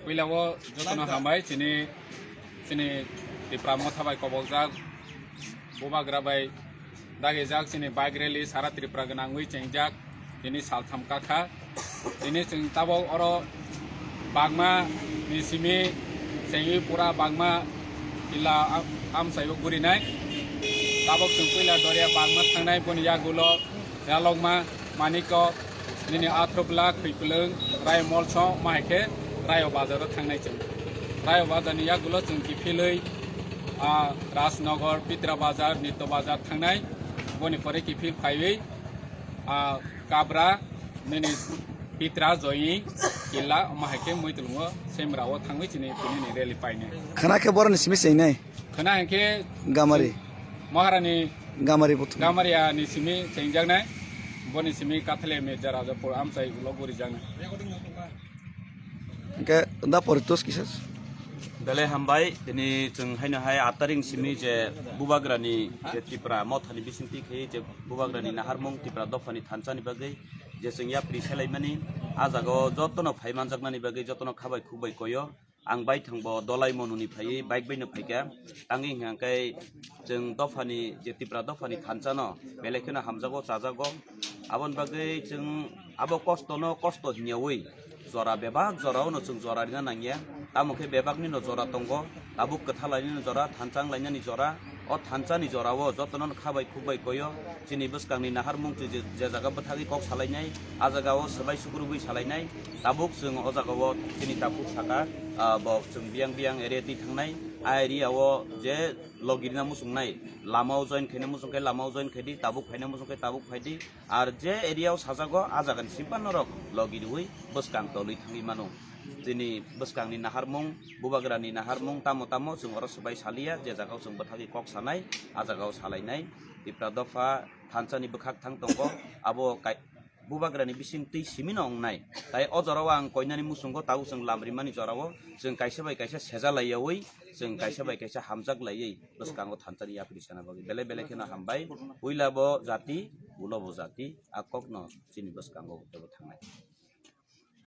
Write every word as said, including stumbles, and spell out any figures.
Puila o jotono hambai chini, chini Tipra Motha bai kobokjak, Bubagra bai dagijak chini bike rally sara Tripura gwnangwi chengjak, tini saltham kakha. Tini chwng tabok oro Bagma ni simi chengwi pura Bagma kila am-, amchaio gurinai. Tabok chwng puila Doria Bagma thangnai, boni yagulo Yalokma, Manikok, nini Athropla, Khwiplwng, Rai Molso, ma hai khe Rayo Bazar o thangnai chwng. Rayo Bazar ni yagulo chwng kiphilwi, ah, Rajnagar, Pitra Bazar, Nitto Bazar thangnai. Boni pore kiphil phaiwi, ah, Kabra, nini Pitra, Joyi, Killa, ma hai khe Muitlungo, Semra o thangwi chini tini ni rally painai. Khana khe boroni simi chengnai? Khana hai khe Gamari. Maharani Gamari buthum. Gamari ani simi chengjaknai. Boni simi Kathale Mirza Rajapur amchai ulo gurijaknai. Hingke da poritos kisas? Belai hambai, tini chwng haino hai aat taring simi je Bubagrani je Tipra Mothani bisingtwi khe je Bubagrani naharmung Tipra dophani thansani bagwi je chwng yapri selaimani, ah jagao jotono phai manjaknani bagwi jotono khabai khukbai koyo. Ang baithang bo Dolai Monuni phaiwi bike baino phaikha. Tangwi hwnkha khe chwng dophani, je Tipra dophani thansa no belai kheno hamjago, chajago. Aboni bagwi chwng abo kosto no kosto hinyawi jora bebak jora o no chwng jora rina nangya. Tamo khe bebak ni no jora tongo, tabuk kwtha lainani jora, thansa wng lainani jora. O thansa ni jora o jotono khabai khukbai koyo. Chini bwskang ni naharmung je, je jaga bwthagwi kok salainai, ah jaga o swbai sukrubwi salainai. Tabuk chwng o jaga o chini takhuk saka, ah, bo chwng biyang biyang area twi thangnai. A area o je logi rina muchungnai, lama o join khaina muchung khe lama o join khaidi, tabuk phaina muchung khe tabuk phaidi. Ar je area o sajago, ah jaga ni simpan norok logi riwi bwskang tolwi thangwi mano. Chini bwskang ni naharmung, Bubagra ni naharmung tamo tamo chwng oro swbai saliya, je jaga o chwng bwthagwi kok sanai, ah jaga o salainai. Tipra dopha thansa ni bwkhak thang tongo, abo kai-, Bubagrani bising twi simi no wngnai. Tai o jora o ang koinani muchungo tabuk chwng lam rimani jora o chwng kaisa bai kaisa seja laiyawi, chwng kaisa bai kaisa hamjak laiwi bwskango thansa ni yapri sana bagwi belai belai kheno hambai. Puila bo jati, ulo bo jati, a kok no chini bwskango tebo thangnai.